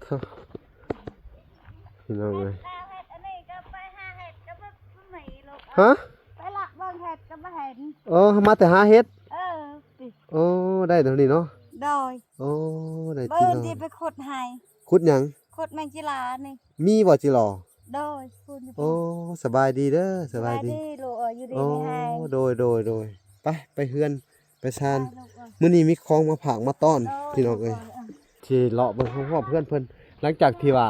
ໂທ້ ພີ່ນ້ອງເອີຍ ເຮັດອັນນີ້ກໍໄປຫາເຫັດກໍບໍ່ ບໍ່ມີລູກເອີຍ ຮະ? ໄປລະເບິ່ງເຫັດກໍບໍ່ເຫັນ ເອີ ມາແຕ່ຫາເຫັດ ເອີ ຕິ ໂອ້ ໄດ້ເທົ່ານີ້ເນາະ ໂດຍ ໂອ້ ໄດ້ ມື້ອື່ນ ຕິເນາະ ຊິໄປຂຸດໃຫ້ ຂຸດຫຍັງ? ຂຸດແມງຈີລານີ້ ມີບໍ່ຈີລາ? ໂດຍ ພຸ້ນຢູ່ ໂອ້ ພຸ້ນ ສະບາຍດີເດີ ສະບາຍດີ ສະບາຍດີລູກເອີຍ ຢູ່ດີ ໂອ້ ມີແຮງ ໂດຍ ໂດຍ ໂດຍ ໄປ ໄປເຮືອນ ໄປຊານ ໄປລູກເອີຍ ມື້ນີ້ມີຂອງມາຝາກມາຕ້ອນ ໂອ້ ພີ່ນ້ອງເອີຍ ໂອ້ຍ ຊິເລາະເບິ່ງຮອບເຮືອນເພິ່ນ ຫຼັງຈາກທີ່ວ່າ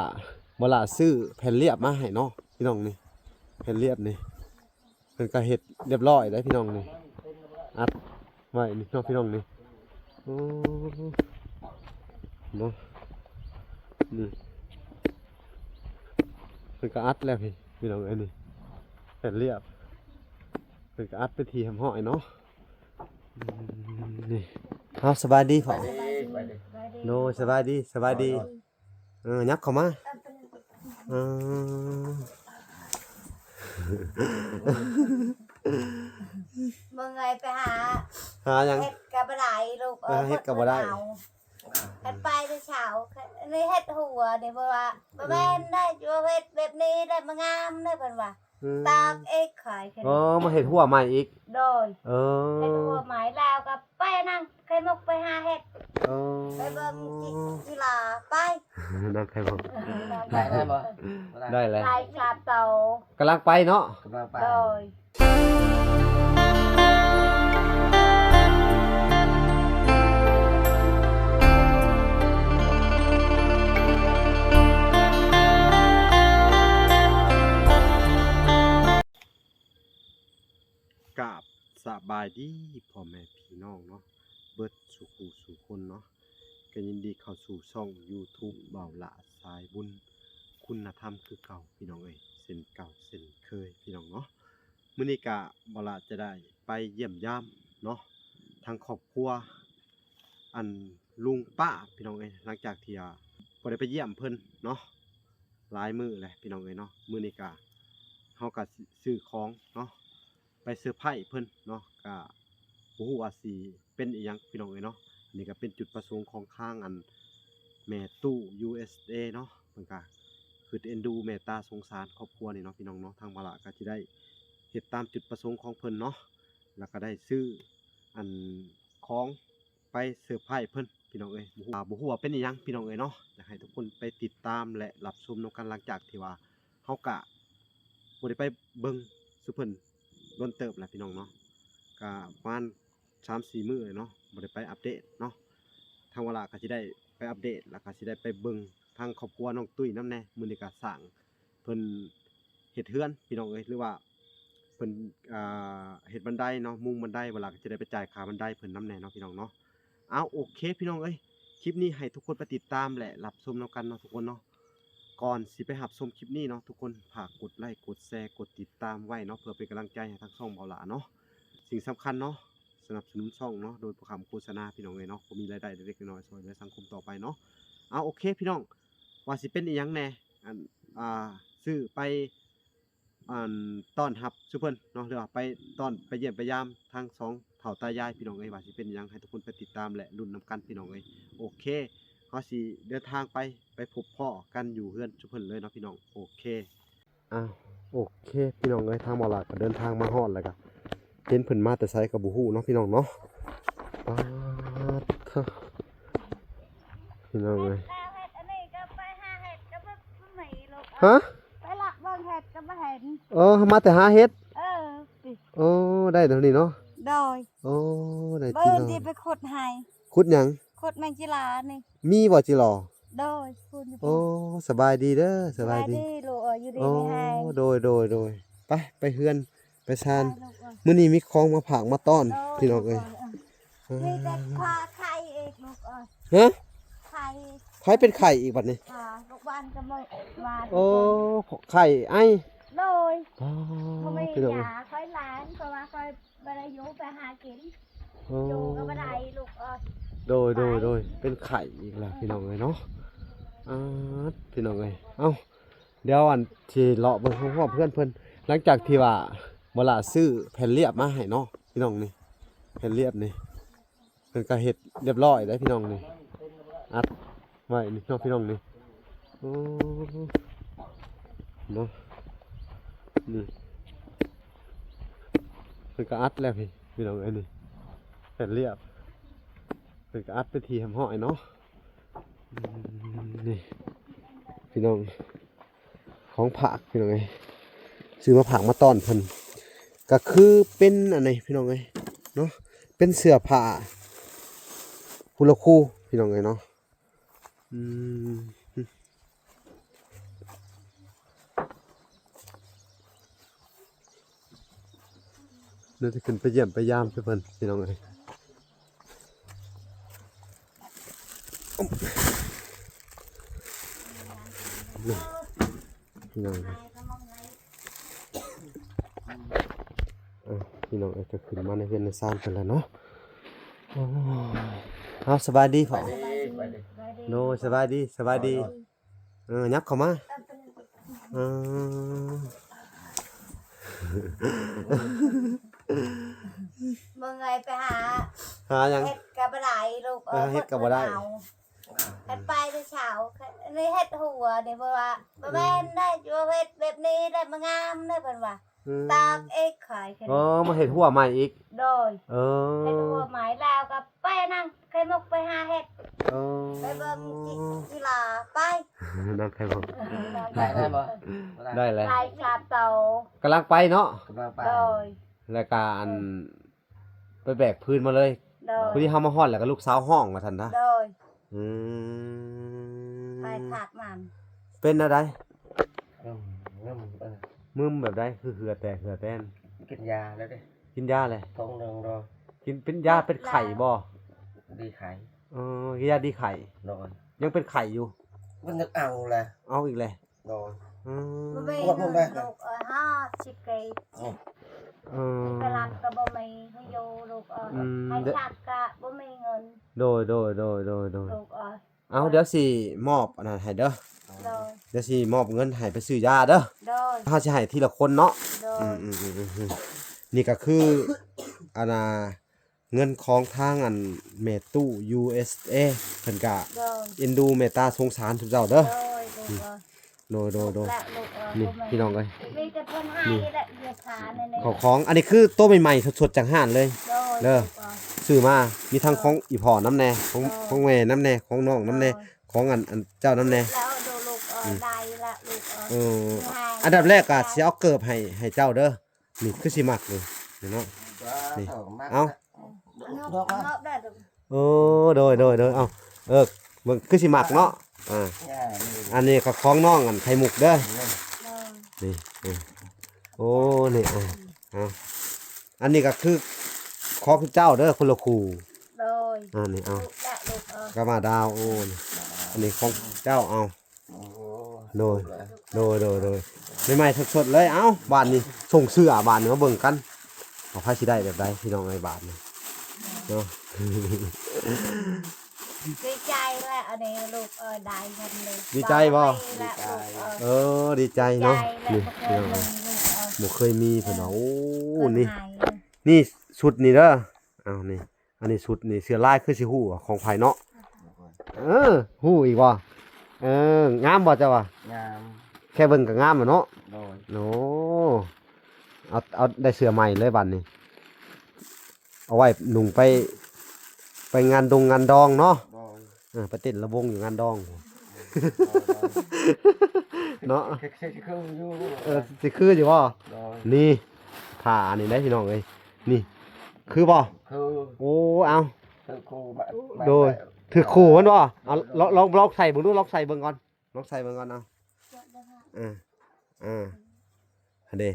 ບໍ່ຫຼ້າຊື້ແຜ່ນລຽບມາໃຫ້ເນາະ ພີ່ນ້ອງນີ້ ແຜ່ນລຽບນີ້ ເພິ່ນກໍເຮັດລຽບລ້ອຍແລ້ວ ພີ່ນ້ອງນີ້ ອັດໄວ້ນີ້ເນາະ ພີ່ນ້ອງນີ້ ໂອ້ ເນາະ ນີ້ ເພິ່ນກໍອັດແລ້ວ ພີ່ ພີ່ນ້ອງເອີຍ ນີ້ ແຜ່ນລຽບ ເພິ່ນກໍອັດເປັນທີ່ຮຽບຮ້ອຍເນາະ ນີ້ ເອົາ ສະບາຍດີພໍ່ ສະບາຍດີ ໂດຍ ສະບາຍດີ ສະບາຍດີ ເອີ ຫຍັບເຂົ້າມາ ເອີ ເມື່ອຍໄປຫາ ຫາຫຍັງ? ເຮັດກໍບໍ່ໄດ້ລູກ ໄປຫາເຮັດກໍບໍ່ໄດ້ ເອີ ເພິ່ນເອົາ ເຮັດໄປແຕ່ເຊົ້າ ນີ້ເຮັດຫົວນີ້ ເພິ່ນວ່າ ອືມ ບໍ່ແມ່ນໄດ໋ ຢູ່ເຮັດແບບນີ້ໄດ້ ບໍ່ງາມເດ້ ເພິ່ນວ່າ ອືມ ຕາກອີກຂ້ອຍ ອໍ ມາເຮັດຫົວໃໝ່ອີກ ໂດຍ ເອີ ເຮັດຫົວໃໝ່ແລ້ວກໍໄປນັ່ງໄຂ່ມຸກໄປຫາເຫັດ ອໍ ໄປເບິ່ງຈີລາ ໄປ ນັ່ງໄຂ່ມຸກ ໄດ້ ໄດ້ບໍ່? ໄດ້ແລ້ວ ໄດ້ສາມໂຕ ກຳລັງໄປເນາະ ກຳລັງໄປ ໂດຍ ກາບສະບາຍດີພໍ່ແມ່ພີ່ນ້ອງເນາະ ເບິດສູ່ຜູ້ສູ່ຄົນເນາະ ກໍຍິນດີເຂົ້າສູ່ຊ່ອງຢູທູບບ່າວຫຼ້າສາຍບຸນ ຄຸນນະທຳຄືເກົ່າ ພີ່ນ້ອງເອີຍ ເຊັ່ນເກົ່າເຊັ່ນເຄີຍ ພີ່ນ້ອງເນາະ ມື້ນີ້ກະບ່າວຫຼ້າຈະໄດ້ໄປຢ້ຽມຢາມເນາະ ທາງຄອບຄົວ ອັນ ລຸງປ້າ ພີ່ນ້ອງເອີຍ ຫຼັງຈາກທີ່ ອ່າ ບໍ່ໄດ້ໄປຢ້ຽມເພິ່ນເນາະ ຫຼາຍມື້ແລ້ວ ພີ່ນ້ອງເອີຍເນາະ ມື້ນີ້ກະ ເຮົາກະຊື້ຂອງເນາະ ໄປເຊີໄພຣສ໌ເພິ່ນເນາະ ກະບໍ່ຮູ້ວ່າຊິເປັນອີ່ຫຍັງ ພີ່ນ້ອງເອີຍເນາະ ອັນນີ້ກະເປັນຈຸດປະສົງຂອງທາງ ອັນ ແມ່ຕູ້ ຢູເອສເອ ເນາະ ເພິ່ນກະຄຶດເອັນດູເມດຕາສົງສານຄອບຄົວນີ້ເນາະ ພີ່ນ້ອງເນາະ ທາງບ່າວຫຼ້າກະຊິໄດ້ເຮັດຕາມຈຸດປະສົງຂອງເພິ່ນເນາະ ແລ້ວກະໄດ້ຊື້ ອັນ ຂອງໄປເຊີໄພຣສ໌ເພິ່ນ ພີ່ນ້ອງເອີຍ ບໍ່ຮູ້ ອ່າ ບໍ່ຮູ້ວ່າເປັນອີ່ຫຍັງ ພີ່ນ້ອງເອີຍເນາະ ຢາກໃຫ້ທຸກຄົນໄປຕິດຕາມ ແລະ ຮັບຊົມນຳກັນ ຫຼັງຈາກທີ່ວ່າເຮົາກະບໍ່ໄດ້ໄປເບິ່ງສູ່ເພິ່ນດົນເຕີບແລ້ວ ພີ່ນ້ອງເນາະ ກະປະມານສາມສີ່ມື້ແລ້ວເນາະ ບໍ່ໄດ້ໄປອັບເດດເນາະ ທາງບ່າວຫຼ້າກະຊິໄດ້ໄປອັບເດດ ແລ້ວກະຊິໄດ້ໄປເບິ່ງທາງຄອບຄົວນ້ອງຕຸ້ຍນຳແດ່ ມື້ນີ້ກະສ້າງ ເພິ່ນເຮັດເຮືອນ ພີ່ນ້ອງເອີຍ ຫຼືວ່າເພິ່ນ ອ່າ ເຮັດບັນໄດເນາະ ມຸງບັນໄດ ບ່າວຫຼ້າກໍຈະໄດ້ໄປຈ່າຍຄ່າບັນໄດເພິ່ນນຳແດ່ເນາະ ພີ່ນ້ອງເນາະ ເອົາ ໂອເຄ ພີ່ນ້ອງເອີຍ ຄລິບນີ້ໃຫ້ທຸກຄົນໄປຕິດຕາມ ແລະ ຮັບຊົມນຳກັນເນາະ ທຸກຄົນເນາະ ກ່ອນຊິໄປຮັບຊົມຄລິບນີ້ເນາະ ທຸກຄົນຝາກກົດໄລ ກົດແຊ ກົດຕິດຕາມໄວ້ເນາະ ເພື່ອເປັນກຳລັງໃຈໃຫ້ທາງຊ່ອງບ່າວຫຼ້າເນາະ ສິ່ງສຳຄັນເນາະ ສະໜັບສະໜູນຊ່ອງເນາະ ໂດຍບໍ່ຂາດໂຄສະນາ ພີ່ນ້ອງເອີຍເນາະ ເພື່ອມີລາຍໄດ້ເລັກໆນ້ອຍໆ ຊ່ວຍເຫຼືອສັງຄົມຕໍ່ໄປເນາະ ເອົາ ໂອເຄ ພີ່ນ້ອງ ວ່າຊິເປັນອີ່ຫຍັງແດ່ ອັນ ອ່າ ຊື້ໄປ ອັນ ຕ້ອນຮັບສູ່ເພິ່ນເນາະ ຫຼືວ່າໄປຕ້ອນ ໄປຢ້ຽມໄປຢາມທັງສອງເຖົ້າຕາຍາຍ ພີ່ນ້ອງເອີຍ ວ່າຊິເປັນຫຍັງ ໃຫ້ທຸກຄົນໄປຕິດຕາມ ແລະ ລຸ້ນນຳກັນ ພີ່ນ້ອງເອີຍ ໂອເຄ ເຮົາຊິເດີນທາງໄປ ໄປພົບພໍ້ກັນຢູ່ເຮືອນສູ່ເພິ່ນເລີຍເນາະ ພີ່ນ້ອງ ໂອເຄ ອ່າ ໂອເຄ ພີ່ນ້ອງເອີຍ ທາງບ່າວຫຼ້າກໍເດີນທາງມາຮອດແລ້ວກໍ ເຫັນເພິ່ນມາແຕ່ໃສກໍບໍ່ຮູ້ເນາະ ພີ່ນ້ອງເນາະ ປາດໂທ້ ພີ່ນ້ອງເອີຍ ຮະ? ໄປລະເບິ່ງເຫັດກໍບໍ່ເຫັນ ເອີ ມາແຕ່ຫາເຫັດ ເອີ ໂອ້ ໄດ້ເທົ່ານີ້ເນາະ ໂດຍ ໂອ້ ໄດ້ ມື້ອື່ນຊິໄປຂຸດໃຫ້ ຂຸດຫຍັງ? ຂຸດແມງຈີລານີ້ ມີບໍ່ຈີລາ? ໂດຍ ພຸ້ນຢູ່ ໂອ້ ພຸ້ນ ສະບາຍດີເດີ ສະບາຍດີ ສະບາຍດີລູກເອີຍ ຢູ່ດີມີແຮງ ໂອ້ ໂດຍ ໂດຍ ໂດຍ ໄປ ໄປເຮືອນ ໄປຊານ ໄປລູກເອີຍ ມື້ນີ້ມີຂອງມາຝາກມາຕ້ອນ ໂດຍ ພີ່ນ້ອງເອີຍ ເອີ ມີແຕ່ຂ້າໄຂ້ອີກລູກເອີຍ ຮະ? ໄຂ້ ໃຜເປັນໄຂ້ອີກບັດນີ້? ອ່າ ລູກບ້ານກໍມາ ມາ ໂອ້ ໄຂ້ ໄອ ໂດຍ ອໍ ບໍ່ມີ ພີ່ນ້ອງເອີຍ ຢາ ຂ້ອຍລ້າງ ເພາະວ່າຂ້ອຍ ບໍ່ໄດ້ຢູ່ໄປຫາກິນ ໂອ້ ຢູ່ກໍບໍ່ໄດ້ລູກເອີຍ ໂດຍ ໂດຍ ໄປ ໂດຍ ເປັນໄຂ້ອີກແລ້ວ ພີ່ນ້ອງເອີຍເນາະ ອາ ພີ່ນ້ອງເອີຍ ເອົ້າ ດຽວອັນ ຊິເລາະເບິ່ງຮອບເຮືອນເພິ່ນ ຫຼັງຈາກທີ່ວ່າບໍ່ຫຼ້າຊື້ແຜ່ນລຽບມາໃຫ້ເນາະ ພີ່ນ້ອງນີ້ ແຜ່ນລຽບນີ້ ເພິ່ນກໍເຮັດລຽບລ້ອຍແລ້ວ ພີ່ນ້ອງນີ້ ອັດໄວ້ນີ້ເນາະ ພີ່ນ້ອງນີ້ ໂອ້ ເນາະ ນີ້ ເພິ່ນກໍອັດແລ້ວ ພີ່ ພີ່ນ້ອງເອີຍ ນີ້ ແຜ່ນລຽບ ເພິ່ນກໍອັດເປັນທີ່ຮຽບຮ້ອຍເນາະ. ນີ້ ພີ່ນ້ອງ ຂອງຝາກ ພີ່ນ້ອງເອີຍ ຊື້ມາຝາກມາຕ້ອນເພິ່ນ ກໍຄືເປັນອັນນີ້ ພີ່ນ້ອງເອີຍເນາະ ເປັນເສື້ອຜ້າ ຄຸລະຄູ ພີ່ນ້ອງເອີຍເນາະ. ອືມ ດຽວຈະຂຶ້ນໄປຢ້ຽມໄປຢາມໃສ່ເພິ່ນ ພີ່ນ້ອງເອີຍ. ພີ່ນ້ອງ ເອີ ພີ່ນ້ອງເອີຍ ກໍຂຶ້ນມາໃນເຮືອນໃນຊານເພິ່ນແລ້ວເນາະ. ໂອ້ ເອົາ ສະບາຍດີພໍ່. ໂດຍ ສະບາຍດີ ສະບາຍດີ. ເອີ ຫຍັບເຂົ້າມາ. ເອີ ເມື່ອຍໄປຫາ ຫາຫຍັງ? ເຮັດກໍບໍ່ໄດ້ລູກເອີຍ ເຮັດກໍບໍ່ໄດ້. ຄັນໄປແຕ່ເຊົ້າ ນີ້ເຮັດຫົວນີ້ ເພິ່ນວ່າ ບໍ່ແມ່ນໄດ໋ ຢູ່ເຮັດແບບນີ້ໄດ້ ບໍ່ງາມເດ້ ເພິ່ນວ່າ ອືມ ຕາກອີກ ຂ້ອຍ ອໍ ມາເຮັດຫົວໃໝ່ອີກ. ໂດຍ ເອີ ເຮັດຫົວໃໝ່ແລ້ວກໍໄປນຳໄຂ່ມຸກໄປຫາເຮັດ. ອໍ ໄປເບິ່ງກິ ກິລາໄປ ນຳໄຂ່ມຸກ ໄດ້ ໄດ້ບໍ່? ໄດ້ແລ້ວ ໄດ້ສາມໂຕ ກຳລັງໄປເນາະ. ກຳລັງໄປ ໂດຍ ແລ້ວກໍອັນ ໄປແບກພື້ນມາເລີຍ. ໂດຍ ພໍດີເຮົາມາຮອດແລ້ວກໍລູກສາວຮ້ອງວ່າຊັ້ນນະ. ໂດຍ ອືມ ໄປຂາດມັນ ເປັນແນວໃດ? ມຶມ ມຶມ ເອີ ມຶມແບບໃດ? ຄືເຫື່ອແຕກເຫື່ອແຕນ. ກິນຢາແລ້ວເດ້ ກິນຢາແລ້ວ ທ້ອງໜຶ່ງ. ໂດຍ ກິນເປັນຢາເປັນໄຂ້ບໍ່? ດີໄຂ້. ເອີ ກິນຢາດີໄຂ້. ໂດຍ ຍັງເປັນໄຂ້ຢູ່? ມັນຍັງເອົາແຫຼະ ເອົາອີກແຫຼະ. ໂດຍ ອືມ ບໍ່ມີເງິນລູກເອີຍ ຫ້າສິບກີບ. ອືມ ເອີ ໄປຮັບກໍບໍ່ມີ ໃຫ້ຢູ່ລູກເອີຍ ອືມ ໃຫ້ຊັກກໍບໍ່ມີເງິນ. ໂດຍ ໂດຍ ໂດຍ ໂດຍ ໂດຍ ລູກເອີຍ. ເອົາ ດຽວຊິມອບອັນນັ້ນໃຫ້ເດີ. ໂດຍ ດຽວຊິມອບເງິນໃຫ້ໄປຊື້ຢາເດີ. ໂດຍ ເຮົາຊິໃຫ້ທີລະຄົນເນາະ. ໂດຍ ອືມໆໆໆ ນີ້ກໍຄືອັນນ່າ ເງິນຂອງທາງອັນແມ່ຕູ້ ຢູເອສເອ ເພິ່ນກະ ໂດຍ ເອັນດູເມດຕາສົງສານຊຸມເຈົ້າເດີ. ໂດຍ ໂດຍ ໂດຍ ໂດຍ ແລະລູກເອີຍ ນີ້ພີ່ນ້ອງເອີຍ ມີແຕ່ເພິ່ນໃຫ້ແຫຼະ ເຫຼືອຂາແນ່ໆ ເຂົ້າຂອງ ອັນນີ້ຄືໂຕໃໝ່ໆສົດໆຈາກຮ້ານເລີຍ. ໂດຍ ເດີ ລູກເອີຍ ຊື້ມາ ມີທັງຂອງອີ່ພໍ່ນຳແດ່ ຂອງ ໂດຍ ຂອງແມ່ນຳແດ່ ຂອງນ້ອງນຳແດ່ ໂດຍ ຂອງອັນ ອັນເຈົ້ານຳແດ່. ແລ້ວດູລູກເອີຍ ອືມ ໄດ້ລະລູກເອີຍ ເອີ ໃຫ້ ອັນດັບແລກກໍຊິເອົາເກີບໃຫ້ ໃຫ້ເຈົ້າເດີ. ນີ້ຄືຊິມັກນີ້ ນີ້ເນາະ ນີ້ ເອົາ ເອົາ ໂອ້ ໂດຍ ໂດຍ ໂດຍ ເອົາ ເອີ ເບິ່ງຄືຊິມັກເນາະ. ອ່າ ອັນນີ້ກໍຂອງນ້ອງອັນໄຂ່ມຸກເດີ ນີ້ ນີ້ ໂອ້ ນີ້ ອ່າ ເອົາ ອັນນີ້ກໍຄືຂອງເຈົ້າເດີ ຄົນລະຄູ່. ໂດຍ ອັນນີ້ ເອົາ ລູກແລະລູກເອີຍ ກະມາດາວ ໂອ້ ນີ້ ອັນນີ້ຂອງເຈົ້າ ເອົາ ໂອ້ ໂດຍ ໂດຍ ໂດຍ ໂດຍ ໃໝ່ໆສົດໆເລີຍ. ເອົ້າ ບາດນີ້ສົ່ງເສື້ອ ບາດນີ້ມາເບິ່ງກັນ ວ່າໃຜຊິໄດ້ແບບໃດ ພີ່ນ້ອງເອີຍ ບາດນີ້ເນາະ. ດີໃຈແຫຼະ ອັນນີ້ລູກເອີຍ ໄດ້ເງິນເລີຍ. ດີໃຈບໍ່? ດີໃຈແຫຼະລູກເອີຍ ເອີ ດີໃຈເນາະ. ນີ້ ພີ່ນ້ອງເອີຍ ບໍ່ເຄີຍມີ ເພິ່ນວ່າ ໂອ້ ນີ້ ນີ້ຊຸດນີ້ເດີ ເອົາ ນີ້ ອັນນີ້ຊຸດນີ້ ເສື້ອລາຍຄືຊິຮູ້ວ່າຂອງໃຜເນາະ. ເອີ ຮູ້ອີກບໍ່? ເອີ ງາມບໍ່ເຈົ້າວ່າ? ງາມ ແຄ່ເບິ່ງກໍງາມແລ້ວເນາະ. ໂດຍ ໂອ້ ເອົາ ເອົາໄດ້ເສື້ອໃໝ່ເລີຍບາດນີ້ ເອົາໄວ້ນຸ່ງໄປ ໄປງານດົງງານດອງເນາະ. ໂດຍ ເອີ ໄປເຕັ້ນລຳວົງຢູ່ງານດອງ ໂດຍ ເນາະ ຄື ຄື ຄືຢູ່ ເອີ ຊິຄືຢູ່ບໍ່? ໂດຍ ນີ້ ຜ້າອັນນີ້ໄດ໋ ພີ່ນ້ອງເອີຍ ນີ້ ຄືບໍ່? ຄື ໂອ້ ເອົາ ຖືກຄູ່ ໂດຍ ຖືກຄູ່ມັນບໍ່? ເອົາ ລອງ ລອງ ລອງໃສ່ເບິ່ງດູ ລອງໃສ່ເບິ່ງກ່ອນ ລອງໃສ່ເບິ່ງກ່ອນ ເອົາ ເອີ ເອີ ຫັ້ນເດ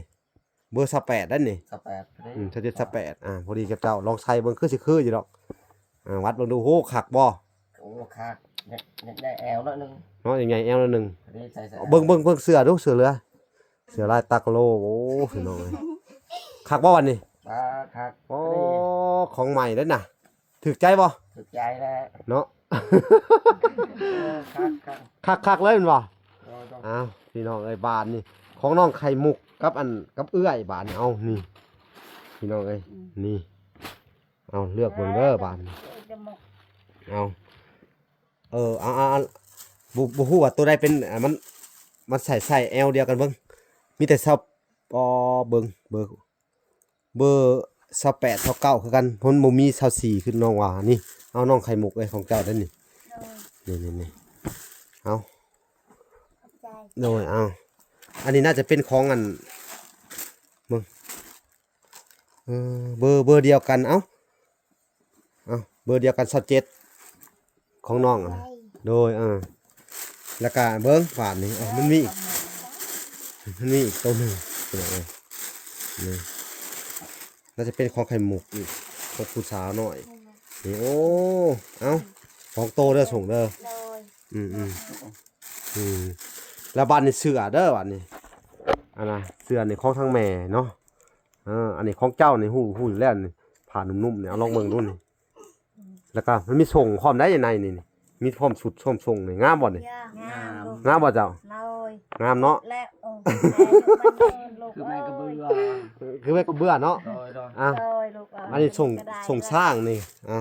ເບີຊາວແປດໄດ໋ນີ້ ຊາວແປດ ອືມ ຊາວເຈັດ ຊາວແປດ ອ່າ ພໍດີກັບເຈົ້າ ລອງໃສ່ເບິ່ງ ຄືຊິຄືຢູ່ດອກ ອ່າ ວັດເບິ່ງດູ ໂຫ ຄັກບໍ່? ໂອ້ ຄັກ ຍັງ ຍັງໃຫຍ່ແອວໜ້ອຍໜຶ່ງ ເນາະ ຍັງໃຫຍ່ແອວໜ້ອຍໜຶ່ງ ພໍດີໃສ່ ໃສ່ ເບິ່ງ ເບິ່ງ ເບິ່ງເສື້ອດູ ເສື້ອເຫຼືອ ເສື້ອລາຍຕາກະໂລ ໂອ້ ພີ່ນ້ອງເອີຍ ຄັກບໍ່ບັດນີ້? ອ່າ ຄັກ ໂອ້ ພໍດີ ຂອງໃໝ່ເດ້ນະ ຖືກໃຈບໍ່? ຖືກໃຈແລ້ວ ເນາະ ເອີ ຄັກ ຄັກ ຄັກໆເລີຍແມ່ນບໍ່? ໂດຍ ໂດຍ ອ້າວ ພີ່ນ້ອງເອີຍ ບາດນີ້ ຂອງນ້ອງໄຂ່ມຸກກັບອັນ ກັບເອື້ອຍ ບາດນີ້ ເອົາ ນີ້ ພີ່ນ້ອງເອີຍ ອືມ ນີ້ ເອົາ ເລືອກເບິ່ງເດີ ບາດນີ້ ເອີ ເອົາ ເອີ ເອົາ ເອົາ ເອົາ ບໍ່ ບໍ່ຮູ້ວ່າໂຕໃດເປັນ ອ່າ ມັນ ມັນໃສ່ ໃສ່ແອວດຽວກັນເບິ່ງ ມີແຕ່ຊາວ ອໍ ເບິ່ງ ເບີ ເບີຊາວແປດ ຊາວເກົ້າຄືກັນ ເພິ່ນບໍ່ມີຊາວສີ່ຄືນ້ອງວ່ານີ້. ເອົາ ນ້ອງໄຂ່ມຸກເອີຍ ຂອງເຈົ້າເດ້ນີ້ ໂດຍ ນີ້ໆໆ ເອົາ ຂອບໃຈ ໂດຍ ເອົາ ອັນນີ້ໜ້າຈະເປັນຂອງອັນ ເບິ່ງ ເອີ ເບີ ເບີດຽວກັນ ເອົາ ເອົາ ເບີດຽວກັນ ຊາວເຈັດ ຂອງນ້ອງ ໄດ້ ໂດຍ ເອີ ແລ້ວກະເບິ່ງບາດນີ້ ເອົາ ມັນມີອີກ ມັນມີອີກໂຕໜຶ່ງ ພີ່ນ້ອງເອີຍ ນີ້ ໜ້າຈະເປັນຂອງໄຂ່ມຸກອີກ ຂອງຜູ້ສາວນ້ອຍ ນີ້ ໂອ້ ເອົາ ສອງໂຕເດີ ສົ່ງເດີ ໂດຍ ອືມໆ ອືມ ແລ້ວບາດນີ້ເສື້ອເດີ ບາດນີ້ ອັນນ່າ ເສື້ອນີ້ຂອງທາງແມ່ເນາະ ເອີ ອັນນີ້ຂອງເຈົ້ານີ້ ຮູ້ ຮູ້ຢູ່ແລ້ວນີ້ ຜ້ານຸ້ມໆນີ້ ເອົາລອງເບິ່ງດູນີ້ ແລ້ວກໍມັນມີສົ້ງພ້ອມໄດ໋ ໃນນີ້ ມີພ້ອມຊຸດພ້ອມສົ້ງນີ້ ງາມບໍ່ນີ້? ງາມ ງາມບໍ່ເຈົ້າ? ໂດຍ ງາມເນາະ ແລະ ໂອ້ ຄືແມ່ກະເບືອ ຄືແມ່ກະເບືອເນາະ ໂດຍໆ ອ່ະ ໂດຍ ລູກເອີຍ ອັນນີ້ສົ້ງ ສົ້ງຊ້າງນີ້ ອ່ະ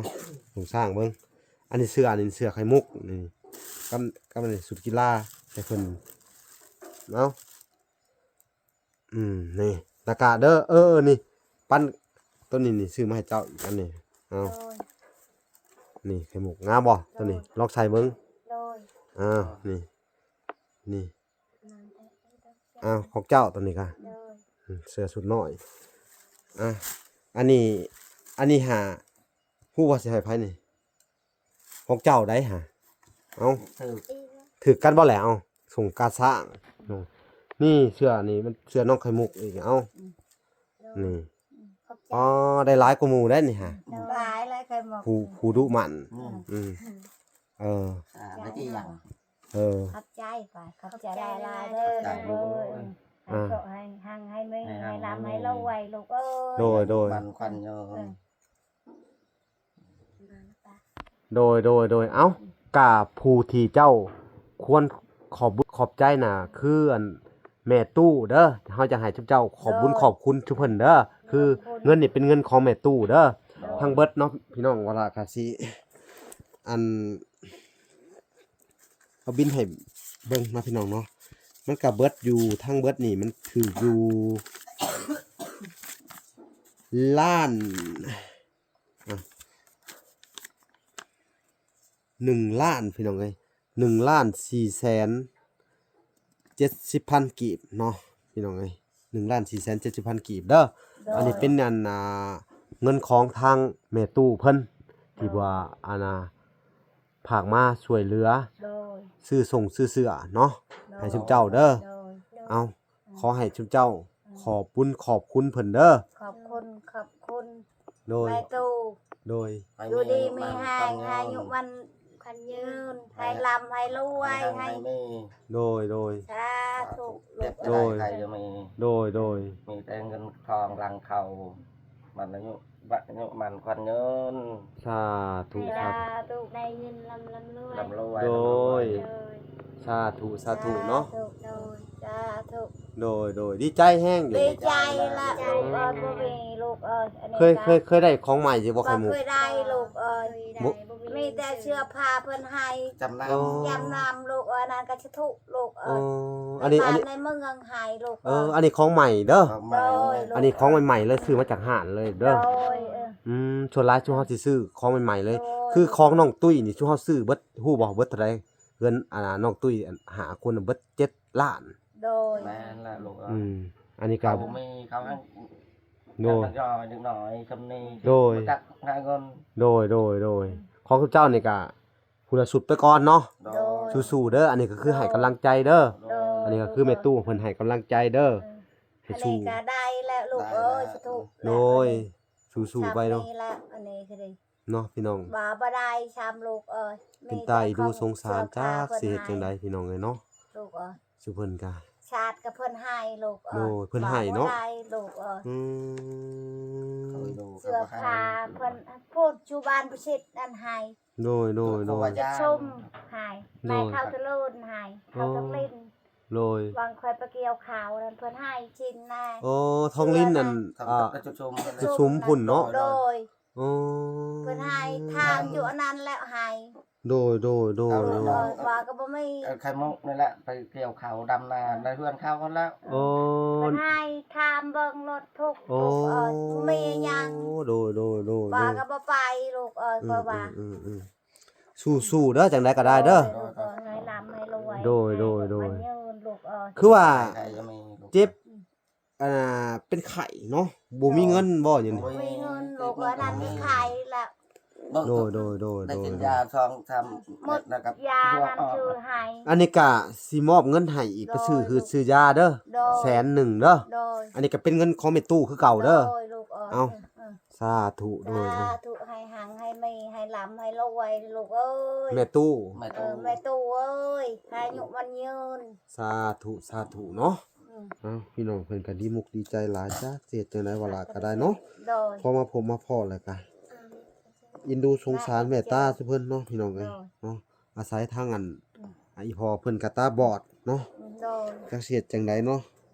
ສົ້ງຊ້າງເບິ່ງ ອັນນີ້ເສື້ອ ອັນນີ້ເສື້ອໄຂ່ມຸກນີ້ ກັບ ກັບອັນນີ້ຊຸດກິລາໃຫ້ເພິ່ນ ເອົາ ອືມ ນີ້ ແລ້ວກະເດີ ເອີ ນີ້ ປັ້ນ ໂຕນີ້ນີ້ ຊື້ມາໃຫ້ເຈົ້າອີກອັນນີ້ ເອົາ ໂດຍ ນີ້ ໄຂ່ມຸກ ງາມບໍ່ໂຕນີ້? ໂດຍ ລອງໃສ່ເບິ່ງ ໂດຍ ເອົາ ນີ້ ນີ້ ເອົາ ຂອງເຈົ້າໂຕນີ້ກະ ໂດຍ ອືມ ເສື້ອຊຸດນ້ອຍ ອ່ະ ອັນນີ້ ອັນນີ້ຫາ ຮູ້ວ່າຊິໃຫ້ໃຜນີ້? ຂອງເຈົ້າໃດຫາ? ເອົ້າ ຖືກ ຖືກກັນບໍ່ແຫຼະ? ເອົ້າ ສົ່ງກາຊ້າງ ນີ້ເສື້ອນີ້ມັນເສື້ອນ້ອງໄຂ່ມຸກອີກ ເອົ້າ ອືມ ນີ້ ອືມ ຂອບໃຈ ອໍ ໄດ້ຫຼາຍກວ່າໝູ່ໄດ໋ນີ້ຫາ ຫຼາຍ ຫຼາຍໄຂ່ມຸກ ຜູ້ ຜູ້ດຸໝັ່ນ ອືມ ອືມ ເອີ ອ່າ ໄດ້ທີ່ຫຍັງ ເອີ ຂອບໃຈ ຂອບໃຈຫຼາຍໆເດີ ຂອບໃຈ ລູກເອີຍ ໃຫ້ໂຊກໃຫ້ຮັ່ງໃຫ້ມີ ໃຫ້ຮ່ຳໃຫ້ລວຍລູກເອີຍ ໂດຍ ໂດຍ ມັນຂວັນຍືນ ເອີ ໂດຍ ໂດຍ ໂດຍ ເອົ້າ ກະຜູ້ທີ່ເຈົ້າຄວນຂອບບຸນຂອບໃຈນະ ຄືອັນແມ່ຕູ້ເດີ ເຮົາຈະໃຫ້ເຈົ້າຂອບບຸນ ໂດຍ ຂອບຄຸນຊຸເພິ່ນເດີ ຄືເງິນນີ້ເປັນເງິນຂອງແມ່ຕູ້ເດີ ໂດຍ ທັງເບິດເນາະ ພີ່ນ້ອງ ວາລະກະຊິ ອັນ ເອົາບິນໃຫ້ເບິ່ງເນາະ ພີ່ນ້ອງເນາະ ມັນກະເບິດຢູ່ ທັງເບິດນີ້ມັນຖືກຢູ່ ລ້ານ ອ່ະ ໜຶ່ງລ້ານ ພີ່ນ້ອງເອີຍ ໜຶ່ງລ້ານສີ່ແສນເຈັດສິບພັນກີບເນາະ ພີ່ນ້ອງເອີຍ ໜຶ່ງລ້ານສີ່ແສນເຈັດສິບພັນກີບເດີ ໂດຍ ອັນນີ້ເປັນອັນ ອ່າ ເງິນຂອງທາງແມ່ຕູ້ເພິ່ນ ໂດຍ ທີ່ວ່າ ອັນນ່າ ຝາກມາຊ່ວຍເຫຼືອ ໂດຍ ຊື້ສົ່ງຊື້ເສື້ອເນາະ ໂດຍ ໃຫ້ຊຸມເຈົ້າເດີ ໂດຍ ເອົ້າ ອືມ ຂໍໃຫ້ຊຸມເຈົ້າ ອືມ ຂອບບຸນຂອບຄຸນເພິ່ນເດີ ຂອບຄຸນ ຂອບຄຸນ ໂດຍ ແມ່ຕູ້ ໂດຍ ຢູ່ດີມີແຮງ ອາຍຸໝັ້ນຂວັນຍືນ ໃຫ້ລ່ຳໃຫ້ລວຍ ໃຫ້ ໃຫ້ມີ ໂດຍ ໂດຍ ສາທຸ ລູກເອີຍ ໂດຍ ໃຫ້ມີ ໂດຍ ໂດຍ ມີແຕ່ເງິນທອງຫຼັ່ງເຂົ້າ ມັນອາຍຸ ອາຍຸໝັ້ນຂວັນຍືນ ສາທຸ ສາທຸ ສາທຸ ໄດ້ເງິນລ່ຳ ລ່ຳລວຍ ລ່ຳລວຍ ໂດຍ ໂດຍ ສາທຸ ສາທຸເນາະ ສາທຸ ໂດຍ ສາທຸ ໂດຍ ໂດຍ ດີໃຈແຮງເດ ດີໃຈລະ ລູກເອີຍ ບໍ່ມີ ລູກເອີຍ ອັນນີ້ ເຄີຍ ເຄີຍ ເຄີຍໄດ້ຂອງໃໝ່ຢູ່ບໍ່ ໄຂ່ມຸກ? ບໍ່ເຄີຍໄດ້ ລູກເອີຍ ບໍ່ ມີແຕ່ເສື້ອຜ້າເພິ່ນໃຫ້ ຈຳນຳ ອໍ ຈຳນຳ ລູກເອີຍ ນັ້ນກະສາທຸ ລູກເອີຍ ອໍ ອັນນີ້ ອັນນີ້ ໃນເມືອງໃຫ້ລູກ ເອີ ເອີ ອັນນີ້ຂອງໃໝ່ເດີ ຂອງໃໝ່ ໂດຍ ອັນນີ້ຂອງໃໝ່ໆເລີຍ ຊື້ມາຈາກຮ້ານເລີຍເດີ ໂດຍ ເອີ ອືມ ສ່ວນຫຼາຍຊຸມເຮົາຊິຊື້ຂອງໃໝ່ໆເລີຍ ໂດຍ ຄືຂອງນ້ອງຕຸ້ຍນີ້ ຊຸມເຮົາຊື້ເບິດ ຮູ້ບໍ່ ເບິດເທົ່າໃດ ເງິນ ອັນນ່າ ນ້ອງຕຸ້ຍ ອັນ ຫ້າຄົນເບິດເຈັດລ້ານ ໂດຍ ແມ່ນລະລູກເອີຍ ອືມ ອັນນີ້ກະ ເຂົາບໍ່ມີ ເຂົາໃຫ້ ໂດຍ ເດັກນ້ອຍຊ່ຳນີ້ ໂດຍ ບໍ່ຈັກຫາເງິນ ໂດຍ ໂດຍ ໂດຍ ຂອງເຈົ້ານີ້ກະ ຜູ້ລະຊຸດໄປກ່ອນເນາະ ໂດຍ ສູ້ໆເດີ ອັນນີ້ກໍຄືໃຫ້ກຳລັງໃຈເດີ ໂດຍ ອັນນີ້ກໍຄືແມ່ຕູ້ເພິ່ນໃຫ້ກຳລັງໃຈເດີ ເອີ ໃຫ້ສູ້ ອັນນີ້ກໍໄດ້ແລ້ວລູກເອີຍ ສາທຸ ໂດຍ ສູ້ໆໄປເນາະ ອັນນີ້ຄືເນາະ ພີ່ນ້ອງ ວ່າບໍ່ໄດ້ຊ້ຳລູກເອີຍ ເປັນຕາອີດູສົງສານ ຈັກຊິເຮັດຈັ່ງໃດ ພີ່ນ້ອງເອີຍເນາະ ລູກເອີຍ ຊຸເພິ່ນກະ ຊາດກະເພິ່ນໃຫ້ລູກເອີຍ ໂດຍ ເພິ່ນໃຫ້ເນາະ ບໍ່ໄດ້ລູກເອີຍ ອືມ ເສື້ອຜ້າເພິ່ນ ຜູ້ຈຸບ້ານຜູ້ຊິດນັ້ນໃຫ້ ໂດຍ ໂດຍ ໂດຍ ເຈັດຊຸມໃຫ້ ໂດຍ ໃນເຂົ້າຕະໂລນໃຫ້ ເຂົ້າຕະລິນ ໂດຍ ຫວ່າງຂ້ອຍໄປກ່ຽວເຂົ້ານັ້ນ ເພິ່ນໃຫ້ຊິນນະ ໂອ້ ທອງລິນນັ້ນ ເສື້ອນັ້ນ ອ່າ ຈຸຊຸມພຸ້ນເນາະ ໂດຍ ໂອ້ ເພິ່ນໃຫ້ທາງຢູ່ອັນນັ້ນແລ້ວໃຫ້ ໂດຍ ໂດຍ ໂດຍ ເອົາ ໂດຍ ເອີ ວ່າກໍບໍ່ມີ ເອີ ໄຂ່ມຸກນີ້ແຫຼະ ໄປກ່ຽວເຂົ້າດຳນາໃນເຮືອນເຂົາຫັ້ນແຫຼະ. ໂອ້ ເພິ່ນໃຫ້ຖາມເບິ່ງລົດທຸກ ໂອ້ ທຸກ ເອີ ບໍ່ມີຫຍັງ ໂດຍ ໂດຍ ໂດຍ ວ່າກໍບໍ່ໄປລູກເອີຍ ເອີ ເພາະວ່າ ອືມ ອືມ ອືມ ສູ້ໆເດີ ຈັ່ງໃດກໍໄດ້ເດີ ໂດຍ ລູກເອີຍ ໃຫ້ລ່ຳໃຫ້ລວຍ ໂດຍ ໂດຍ ໂດຍ ໃຫ້ຍືນລູກເອີຍ ຄືວ່າ ໃຫ້ ໃຫ້ ໃຫ້ ເຈັບ ອືມ ອ່າ ເປັນໄຂ້ເນາະ ບໍ່ມີເງິນບໍ່ ໂດຍ ດຽວນີ້ ບໍ່ມີເງິນລູກເອີຍ ນັ້ນມີໄຂ້ແລ້ວ ໂດຍ ໂດຍ ໂດຍ ໄດ້ກິນຢາສອງສາມເມັດ ແລ້ວກໍຢານັ້ນຊື້ໃຫ້ ອັນນີ້ກະຊິມອບເງິນໃຫ້ອີກ ໂດຍ ໄປຊື້ຮືດຊື້ຢາເດີ ໂດຍ ແສນໜຶ່ງເດີ ໂດຍ ອັນນີ້ກະເປັນເງິນຂອງແມ່ຕູ້ຄືເກົ່າເດີ ໂດຍ ລູກເອີຍ ເອົາ ເອີ ສາທຸ ໂດຍ ສາທຸ ໃຫ້ຮັ່ງໃຫ້ມີ ໃຫ້ລ່ຳໃຫ້ລວຍລູກເອີຍ ແມ່ຕູ້ ເອີ ແມ່ຕູ້ເອີຍ ໃຫ້ອາຍຸໝັ້ນຍືນ ສາທຸ ສາທຸເນາະ ອືມ ເອົ້າ ພີ່ນ້ອງເພິ່ນກໍດີມຸກດີໃຈຫຼາຍ ຈັກຊິເຮັດຈັ່ງໃດວ່າຫຼາຍກໍໄດ້ເນາະ ໂດຍ ພໍມາພົບມາພໍ້ແລ້ວກໍ ອືມ ເອັນດູສົງສານເມດຕາສູ່ເພິ່ນເນາະ ພີ່ນ້ອງເອີຍ ໂດຍ ເນາະ ອາໄສທາງອັນ ອືມ ອີ່ພໍ່ເພິ່ນກໍຕາບອດເນາະ ໂດຍ ຈັກຊິເຮັດຈັ່ງໃດເນາະ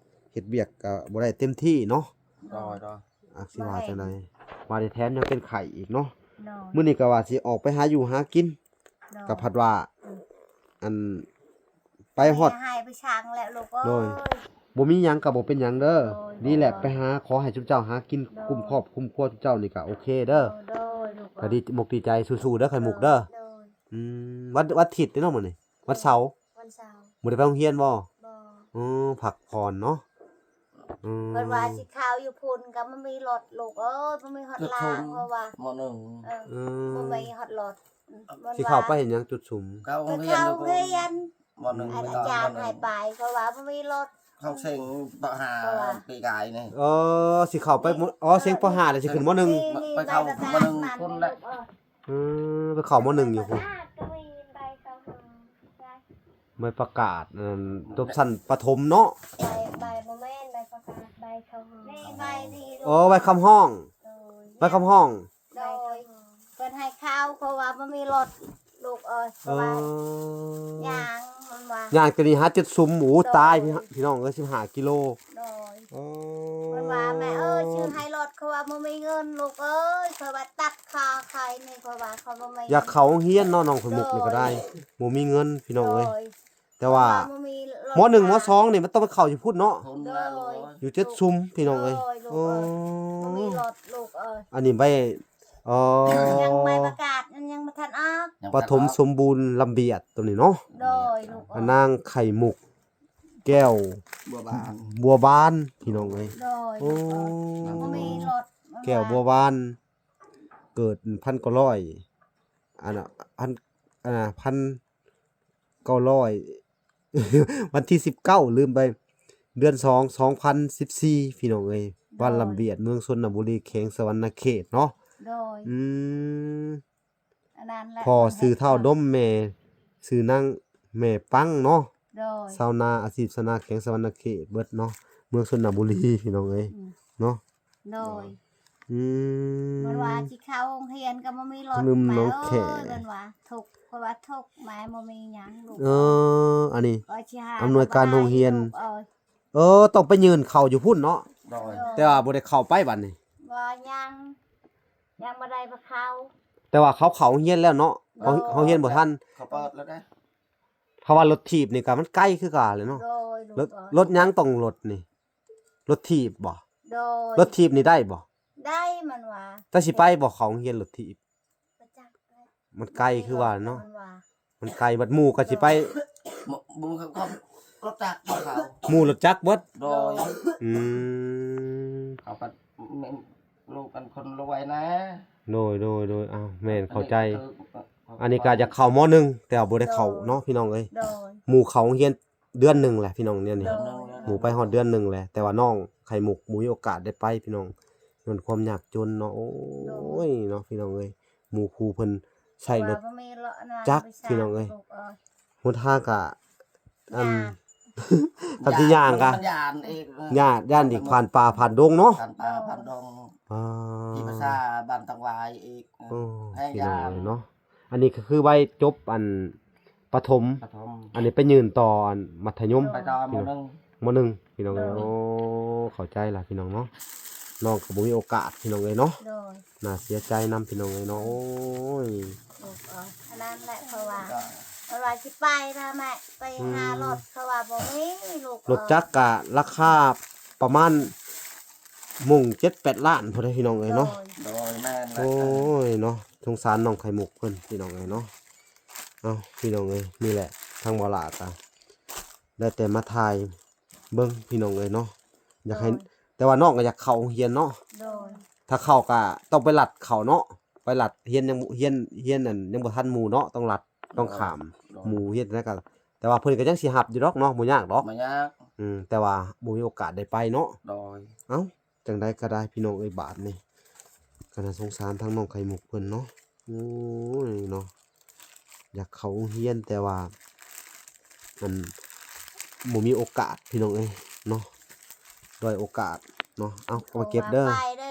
ເຮັດວຽກກໍບໍ່ໄດ້ເຕັມທີ່ເນາະ ໂດຍ ໂດຍ ຈັກຊິວ່າຈັ່ງໃດ ວ່າໄດ້ແຖມຍັງເປັນໄຂ້ອີກເນາະ ໂດຍ ມື້ນີ້ກໍວ່າຊິອອກໄປຫາຢູ່ຫາກິນ ໂດຍ ກໍພັດວ່າ ອືມ ອັນ ໄປຮອດ ໄປໃຫ້ໄປຊ່າງແຫຼະລູກເອີຍ ໂດຍ ບໍ່ມີຫຍັງກໍບໍ່ເປັນຫຍັງເດີ ໂດຍ ດີແຫຼະ ໂດຍ ໄປຫາ ຂໍໃຫ້ຊຸມເຈົ້າຫາກິນ ໂດຍ ກຸ້ມຄອບກຸ້ມຄົວຊຸມເຈົ້ານີ້ກໍໂອເຄເດີ ໂດຍ ໂດຍ ລູກເອີຍ ກໍດີ ມຸກດີໃຈ ສູ້ໆເດີ ໄຂ່ມຸກເດີ ໂດຍ ໂດຍ ອືມ ວັນ ວັນອາທິດເດ້ເນາະມື້ນີ້ ວັນເສົາ ວັນເສົາ ບໍ່ໄດ້ໄປໂຮງຮຽນບໍ່? ບໍ່ ເອີ ພັກຜ່ອນເນາະ ອືມ ເພິ່ນວ່າຊິເຂົ້າຢູ່ພຸ້ນກໍບໍ່ມີລົດລູກເອີຍ ບໍ່ມີຮອດລາງ ເພາະວ່າ ມໍໜຶ່ງ ເອີ ອືມ ບໍ່ມີຮອດລົດ ອືມ ຊິເຂົ້າໄປເຮັດຫຍັງຈຸດສຸມ? ເຂົ້າໂຮງຮຽນ ໄປເຂົ້າໂຮງຮຽນ ມໍໜຶ່ງ ອາຈານໃຫ້ໄປ ເພາະວ່າບໍ່ມີລົດ ເຂົ້າເສັງ ປ.ຫ້າ ເພາະວ່າ ປີກາຍນີ້ ເອີ ຊິເຂົ້າໄປ ອໍ ເສັງ ປ.ຫ້າ ແລ້ວຊິຂຶ້ນ ມໍໜຶ່ງ ນີ້ ໄປເຂົ້າ ນີ້ ໃບປະກາດ ມໍໜຶ່ງ ນັ້ນ ພຸ້ນແຫຼະ ລູກເອີຍ ເອີ ໄປເຂົ້າ ມໍໜຶ່ງ ຢູ່ພຸ້ນ ໃບປະກາດ ອັນ ຈົບຊັ້ນປະຖົມເນາະ ໃບ ໃບ ບໍ່ແມ່ນໃບປະກາດ ໃບຄຳຮ້ອງ ນີ້ໃບນີ້ ອໍ ໃບຄຳຮ້ອງ ໂດຍ ໃບຄຳຮ້ອງ ໂດຍ ເພິ່ນໃຫ້ເຂົ້າ ເພາະວ່າບໍ່ມີລົດລູກເອີຍ ເພາະວ່າ ເອີ ຍ່າງ ມັນວ່າ ຍ່າງຈະໜີຫາຈຸດສຸມ ໂອ້ ໂດຍ ຕາຍ ພີ່ ພີ່ນ້ອງເອີຍ ສິບຫ້າກິໂລ ໂດຍ ໂອ້ ເພິ່ນວ່າ ແມ່ເອີຍ ຊື້ໃຫ້ລົດ ເຂົາວ່າບໍ່ມີເງິນລູກເອີຍ ເຂົາວ່າຕັດຄ່າໄຂ່ນີ້ ເຂົາວ່າເຂົາບໍ່ມີ ຢາກເຂົ້າໂຮງຮຽນເນາະ ນ້ອງໄຂ່ມຸກນີ້ກໍໄດ້ ໂດຍ ບໍ່ມີເງິນ ພີ່ນ້ອງເອີຍ ໂດຍ ແຕ່ວ່າ ເພາະວ່າບໍ່ມີລົດ ມໍໜຶ່ງ ພາ ມໍສອງນີ້ມັນຕ້ອງໄປເຂົ້າຢູ່ພຸ້ນເນາະ ໂດຍ ຢູ່ເຈັດຊຸມ ພີ່ນ້ອງເອີຍ ໂດຍ ໂອ້ ບໍ່ມີລົດລູກເອີຍ ອັນນີ້ໃບ ເອີ ຍັງໃບປະກາດ ມັນຍັງບໍ່ທັນອອກ ປະຖົມສົມບູນລຳບຽດ ຕົວນີ້ເນາະ ໂດຍ ລູກເອີຍ ນາງໄຂ່ມຸກ ແກ້ວ ບົວບານ ບົວບານ ພີ່ນ້ອງເອີຍ ໂດຍ ໂອ້ ຍັງບໍ່ມີລົດ ແກ້ວບົວບານ ເກີດພັນເກົ້າຮ້ອຍ ອັນນ່າ ພັນ ອັນນ່າ ພັນເກົ້າຮ້ອຍ ວັນທີສິບເກົ້າ ລືມໄປ ເດືອນສອງ ສອງພັນສິບສີ່ ພີ່ນ້ອງເອີຍ ໂດຍ ບ້ານລຳບຽດ ເມືອງຊົນນະບູລີ ແຂວງສະຫວັນນະເຂດເນາະ ໂດຍ ອືມ ອັນນັ້ນແຫຼະ ພໍ່ຊື່ທ້າວດົມ ແມ່ຊື່ນາງແມ່ປັງເນາະ ໂດຍ ຊາວນາ ອາຊີບຊາວນາ ແຂວງສະຫວັນນະເຂດເບິດເນາະ ເມືອງຊົນນະບູລີ ພີ່ນ້ອງເອີຍ ອືມ ເນາະ ໂດຍ ອືມ ເພິ່ນວ່າຊິເຂົ້າໂຮງຮຽນກໍບໍ່ມີລົດ ລືມນ້ອງແຂ ເພິ່ນວ່າທຸກ ເພິ່ນວ່າທຸກ ແມ່ບໍ່ມີຫຍັງລູກ ເອີ ອັນນີ້ ອຳນວຍການໂຮງຮຽນ ເອີ ຕ້ອງໄປຍື່ນເຂົ້າຢູ່ພຸ້ນເນາະ ໂດຍ ແຕ່ວ່າບໍ່ໄດ້ເຂົ້າໄປບັດນີ້ ບໍ່ ຍັງ ຍັງບໍ່ໄດ້ໄປເຂົ້າ ແຕ່ວ່າເຂົາເຂົ້າໂຮງຮຽນແລ້ວເນາະ ໂດຍ ເຮົາ ເຮົາຮຽນບໍ່ທັນ ເຂົາເປີດແລ້ວເດ້ ເພາະວ່າລົດຖີບນີ້ກໍມັນໄກຄືກັນແຫຼະເນາະ ໂດຍ ລົດ ລົດຫຍັງຕ້ອງລົດນີ້ ລົດຖີບບໍ່ ໂດຍ ລົດຖີບນີ້ໄດ້ບໍ່ ໄດ້ ມັນວ່າ ແຕ່ຊິໄປບໍ່ເຂົ້າໂຮງຮຽນລົດຖີບ ບໍ່ຈັກແຫຼະ ມັນໄກຄືວ່າເນາະ ມັນວ່າ ມັນໄກ ບັດໝູ່ກໍຊິໄປ ໂດຍ ໝູ່ ໝູ່ເຂົາກໍລົດຈັກຂອງເຂົາ ໝູ່ລົດຈັກເບິດ ໂດຍ ອືມ ເຂົາກໍແມ່ນລູກກັນຄົນລວຍນະ ໂດຍ ໂດຍ ໂດຍ ອ້າວ ແມ່ນ ເຂົ້າໃຈ ເອີ ເອີ ອັນນີ້ກໍຢາກເຂົ້າ ມໍໜຶ່ງ ແຕ່ວ່າບໍ່ໄດ້ເຂົ້າເນາະ ໂດຍ ພີ່ນ້ອງເອີຍ ໂດຍ ໝູ່ເຂົ້າໂຮງຮຽນເດືອນໜຶ່ງແຫຼະ ພີ່ນ້ອງ ແນວນີ້ ໂດຍ ໝູ່ໄປຮອດເດືອນໜຶ່ງແຫຼະ ແຕ່ວ່ານ້ອງໄຂ່ມຸກບໍ່ມີໂອກາດໄດ້ໄປ ພີ່ນ້ອງ ຍ້ອນຄວາມຍາກຈົນເນາະ ໂອ້ຍ ໂດຍ ເນາະ ພີ່ນ້ອງເອີຍ ໝູ່ຄູ່ເພິ່ນໃຊ້ລົດຈັກ ພີ່ນ້ອງເອີຍ ຫົນທາງກະ ອັນ ຄັນຊິຍ່າງກະ ມັນຢ້ານອີກ ຢ້ານ ຢ້ານອີກ ຜ່ານປ່າຜ່ານດົງເນາະ ຜ່ານປ່າຜ່ານດົງ ອ່າ ທີ່ພາສາບ້ານຕັງຫວາຍອີກ ໂອ້ ແຮງ ພີ່ນ້ອງເອີຍເນາະ ອັນນີ້ກໍຄືໄວ້ຈົບ ອັນ ປະຖົມ ປະຖົມ ອັນນີ້ໄປຍື່ນຕໍ່ ອັນ ມັດທະຍົມ ໄປຕໍ່ ມໍໜຶ່ງ ມໍໜຶ່ງ ພີ່ນ້ອງເອີຍ ໂດຍ ໂອ້ ເຂົ້າໃຈລະ ພີ່ນ້ອງເນາະ ນ້ອງກໍບໍ່ມີໂອກາດພີ່ນ້ອງເອີຍເນາະ. ໂດຍ ໜ້າເສຍໃຈນຳພີ່ນ້ອງເອີຍເນາະ. ໂອ້ຍ ລູກເອີຍ ອັນນັ້ນແຫຼະ ເພາະວ່າ ເພາະວ່າຊິໄປນະແມ່ ໄປຫາ ອືມ ລົດ ເຂົາວ່າບໍ່ມີລູກເອີຍ. ລົດຈັກກະລາຄາປະມານມົງເຈັດແປດລ້ານພຸ້ນເດ້ພີ່ນ້ອງເອີຍເນາະ. ໂດຍ ໂດຍ ແມ່ນແຫຼະ. ໂອ້ຍເນາະ ສົງສານນ້ອງໄຂ່ມຸກເພິ່ນພີ່ນ້ອງເອີຍເນາະ. ເອົ້າ ພີ່ນ້ອງເອີຍ ນີ້ແຫຼະ ທາງບໍ່ຫຼ້າກະ ໄດ້ແຕ່ມາຖ່າຍເບິ່ງພີ່ນ້ອງເອີຍເນາະ. ຢາກໃຫ້ ໂດຍ ແຕ່ວ່ານ້ອງກໍຢາກເຂົ້າໂຮງຮຽນເນາະ. ໂດຍ ຖ້າເຂົ້າກໍຕ້ອງໄປລັດເຂົ້າເນາະ ໄປລັດຮຽນ ຍັງຮຽນ ຮຽນນັ້ນຍັງບໍ່ທັນໝູ່ເນາະ ຕ້ອງລັດ ຕ້ອງຂ້າມ ໂດຍ ໝູ່ຮຽນຈັ່ງໃດກໍ ແຕ່ວ່າເພິ່ນກໍຍັງຊິຮັບຢູ່ດອກເນາະ ບໍ່ຍາກດອກ ບໍ່ຍາກ. ອືມ ແຕ່ວ່າບໍ່ມີໂອກາດໄດ້ໄປເນາະ. ໂດຍ ເອົ້າ ຈັ່ງໃດກໍໄດ້ພີ່ນ້ອງເອີຍ ບາດນີ້ກໍໜ້າສົງສານທາງນ້ອງໄຂ່ມຸກເພິ່ນເນາະ. ໂອ້ຍເນາະ ຢາກເຂົ້າໂຮງຮຽນ ແຕ່ວ່າ ອັນ ບໍ່ມີໂອກາດພີ່ນ້ອງເອີຍເນາະ ດ້ອຍໂອກາດເນາະ. ເອົາ ເອົາໄປເກັບເດີ ໄປເດີ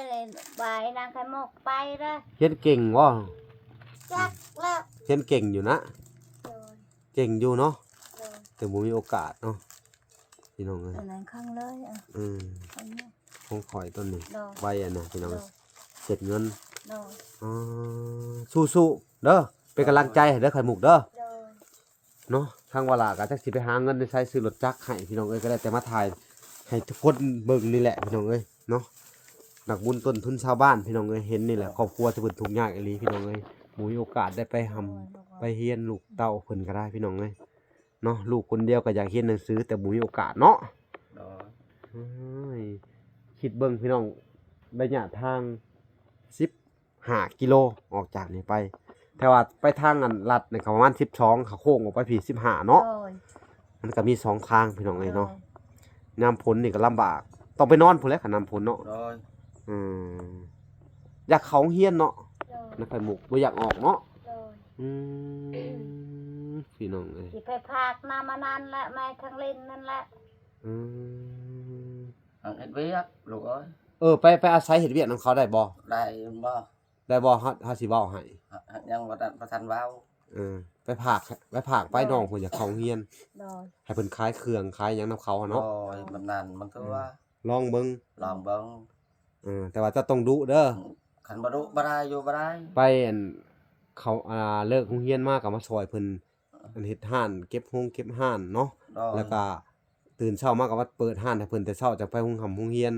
ບາຍນາງໄຂ່ມຸກ ໄປເດີ. ຮຽນເກັ່ງບໍ່? ຈັກແລ້ວ ຮຽນເກັ່ງຢູ່ນະ. ໂດຍ ເກັ່ງຢູ່ເນາະ. ໂດຍ ແຕ່ບໍ່ມີໂອກາດເນາະ ພີ່ນ້ອງເອີຍ. ອັນນັ້ນຂ້າງເລີຍ ອືມ ຂອງຂ້ອຍຕົວນີ້ ໂດຍ ໄວ້ອັນນະພີ່ນ້ອງ ໂດຍ ເກັບເງິນ. ໂດຍ ອໍ ສູ້ໆເດີ ເປັນກຳລັງໃຈໃຫ້ເດີໄຂ່ມຸກເດີ. ໂດຍ ເນາະ ທາງວາລາກໍຈັກຊິໄປຫາເງິນໃນໃສຊື້ລົດຈັກໃຫ້ພີ່ນ້ອງເອີຍ ກໍໄດ້ແຕ່ມາຖ່າຍໃຫ້ທຸກຄົນເບິ່ງນີ້ແຫຼະພີ່ນ້ອງເອີຍເນາະ. ນັກບຸນຕົ້ນທຶນຊາວບ້ານພີ່ນ້ອງເອີຍ ເຫັນນີ້ແຫຼະ ຄອບຄົວທີ່ເພິ່ນທຸກຍາກອີ່ຫຼີພີ່ນ້ອງເອີຍ. ບໍ່ມີໂອກາດໄດ້ໄປຮ່ຳໄປຮຽນ ລູກເຕົ້າເພິ່ນກໍໄດ້ພີ່ນ້ອງເອີຍເນາະ. ລູກຄົນດຽວກໍຢາກຮຽນໜັງສື ແຕ່ບໍ່ມີໂອກາດເນາະ. ໂດຍ ໂອ້ຍ ຄິດເບິ່ງພີ່ນ້ອງ ໄລຍະທາງສິບ ຫ້າກິໂລ ອອກຈາກນີ້ໄປ ແຕ່ວ່າໄປທາງອັນລັດນີ້ກໍປະມານສິບສອງ ຂາໂຄ້ງອອກໄປພີ້ສິບຫ້າເນາະ. ໂດຍ ມັນກໍມີສອງທາງພີ່ນ້ອງເອີຍເນາະ. ໂດຍ ຍາມຝົນນີ້ກໍລຳບາກ ຕ້ອງໄປນອນພຸ້ນແຫຼະ ຄັນຍາມຝົນເນາະ. ໂດຍ ອືມ ຢາກເຂົ້າໂຮງຮຽນເນາະ. ໂດຍ ນາງໄຂ່ມຸກບໍ່ຢາກອອກເນາະ. ໂດຍ ອືມ ພີ່ນ້ອງເອີຍ ຊິໄປພາກນຳອັນນັ້ນແຫຼະ ແມ່ທາງຫຼິ້ນນັ້ນແຫຼະ. ອືມ ເຮັດວຽກລູກເອີຍ. ເອີ ໄປ ໄປອາໄສເຮັດວຽກນຳເຂົາໄດ້ບໍ່? ໄດ້ບໍ່? ໄດ້ບໍ່? ເຮົາ ເຮົາຊິເວົ້າໃຫ້ ຍັງບໍ່ທັນ ບໍ່ທັນເວົ້າ. ເອີ ໄປພາກ ໄປພາກໄປ ໂດຍ ນ້ອງເພິ່ນຢາກເຂົ້າໂຮງຮຽນ. ໂດຍ ໃຫ້ເພິ່ນຂາຍເຄື່ອງຂາຍຫຍັງນຳເຂົາຫັ້ນເນາະ. ໂດຍ ແບບນັ້ນມັນຄື ອືມ ວ່າ ລອງເບິ່ງ ລອງເບິ່ງ. ເອີ ແຕ່ວ່າເຈົ້າຕ້ອງດຸເດີ. ອືມ ຄັນບໍ່ດຸບໍ່ໄດ້ ຢູ່ບໍ່ໄດ້. ໄປ ອັນ ເຂົາ ອ່າ ເລີກໂຮງຮຽນມາກໍມາຊ່ອຍເພິ່ນ ອັນເຮັດຮ້ານ ເກັບໂຮງເກັບຮ້ານເນາະ. ໂດຍ ແລ້ວກໍຕື່ນເຊົ້າມາກໍມາເປີດຮ້ານໃຫ້ເພິ່ນແຕ່ເຊົ້າ ຈັ່ງໄປໂຮງຮ່ຳໂຮງຮຽນ.